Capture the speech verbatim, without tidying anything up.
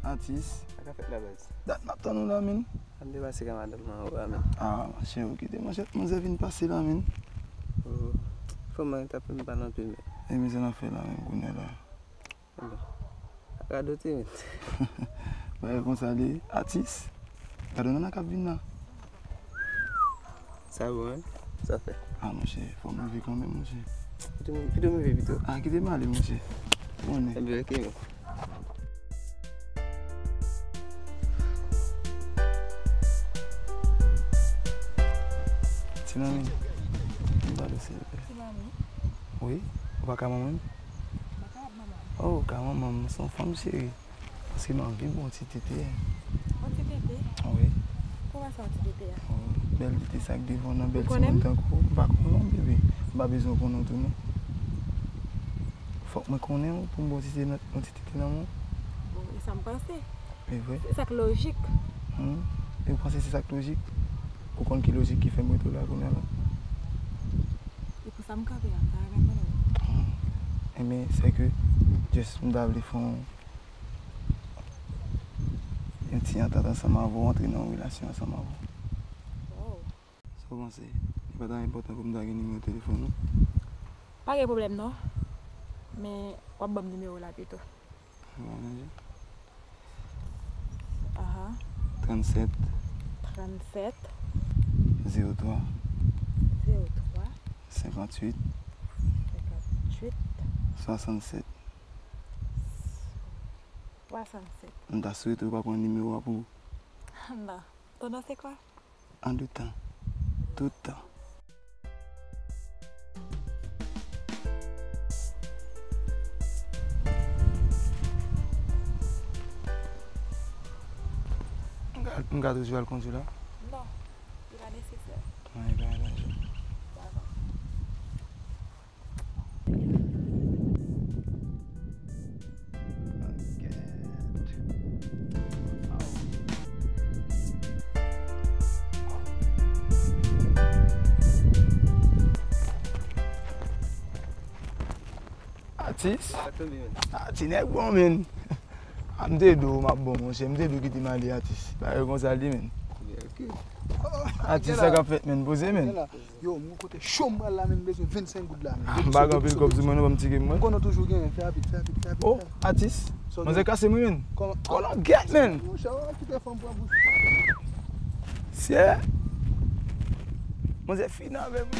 Atis. Sa k ap fèt la, baz? Dat m ap tann ou la, menn. Ann depase ka madanm nan ou a, menn. Ah, monchè, ou kite, monchè, manzè vin pase la, menn. Oh, fò mwen tape m pa nan pye, menn. E men sa n ap fè la, menn, kounye a la. Ebyen, radote, menn. Bagay konsa li ye, Atis. Gade w nan k ap vin la. Sa bon, wi? Sa fè? Ah, monchè, fò m leve kanmenm, monchè. Pito m, pito m leve pito. Ah, kite m ale, monchè. Konnen. Ebyen, ok, men. Ti manmi, m pale, silvouplè. Ti manmi? Wi, ou pa ka manman m? M pa ka ap manman m. Oh, ou ka manman m, se yon fanm serye. Paske m anvi ba w ti tete a. Yon ti tete? Wi. Kòman sa, yon ti tete a? Oh, bèl tete sa k devan nan, bèl timoun tankou w. M pa konnen w, bebe. M pa bezwen konnen w tou, non. Fòk mwen konnen w pou m ba w ti tete nan, yon ti tete nan men w. Bon, e sa m panse. E vre? Se sa k lojik. Hmm. E w panse se sa k lojik? Ou konn ki lojik ki fè m rete w la kounye a la? E pou sa m kanpe a, m ta renmen konnen w. Hmm. Enben, sèke, just m ta vle fè yon yon ti antant ansanm avè w, antre nan yon relasyon ansanm avè w. Wow. Sa w panse? Li pa ta enpòtan pou m ta gen nimewo telefòn ou? Pa gen pwoblèm non. Men w ap ban m nimewo w la pito. Mwen manje. Aha. Trannsèt. Trannsèt. Zewo twa. Zewo twa. Senkantuit. Senkantuit. Swasannsèt. Swasannsèt. M ta swete w pa pran nimewo a pou ou. Non. Ton non se kwa? An de tan. Tout tan. M ka, m ka toujou al kondwi la? Non, li pa nesesè. An, li pa nesesè. Dakò. Atis? Sa tonbe, men. Ah, ti nèg bon, men. Ah, m te di w m ap bon, monchè. M te di w kite m ale, Atis. Bagay konsa li, men. Atis, sa k ap fèt, men? Poze, men. Yo, m gon kote cho m pral la, men m bezwen vennsenk goud la, men. Ah, m pa gen anpil kòb sou mwen non, ban m tike m, mwen. M konnen w toujou genyen, fè rapid, fè rapid, fè rapid. Oh, Atis. Manzè kase m wi, men. Kòman? Kòlògèt, men. Monchè, w kite fanm pran bouch. Sè. Manzè fin avè m.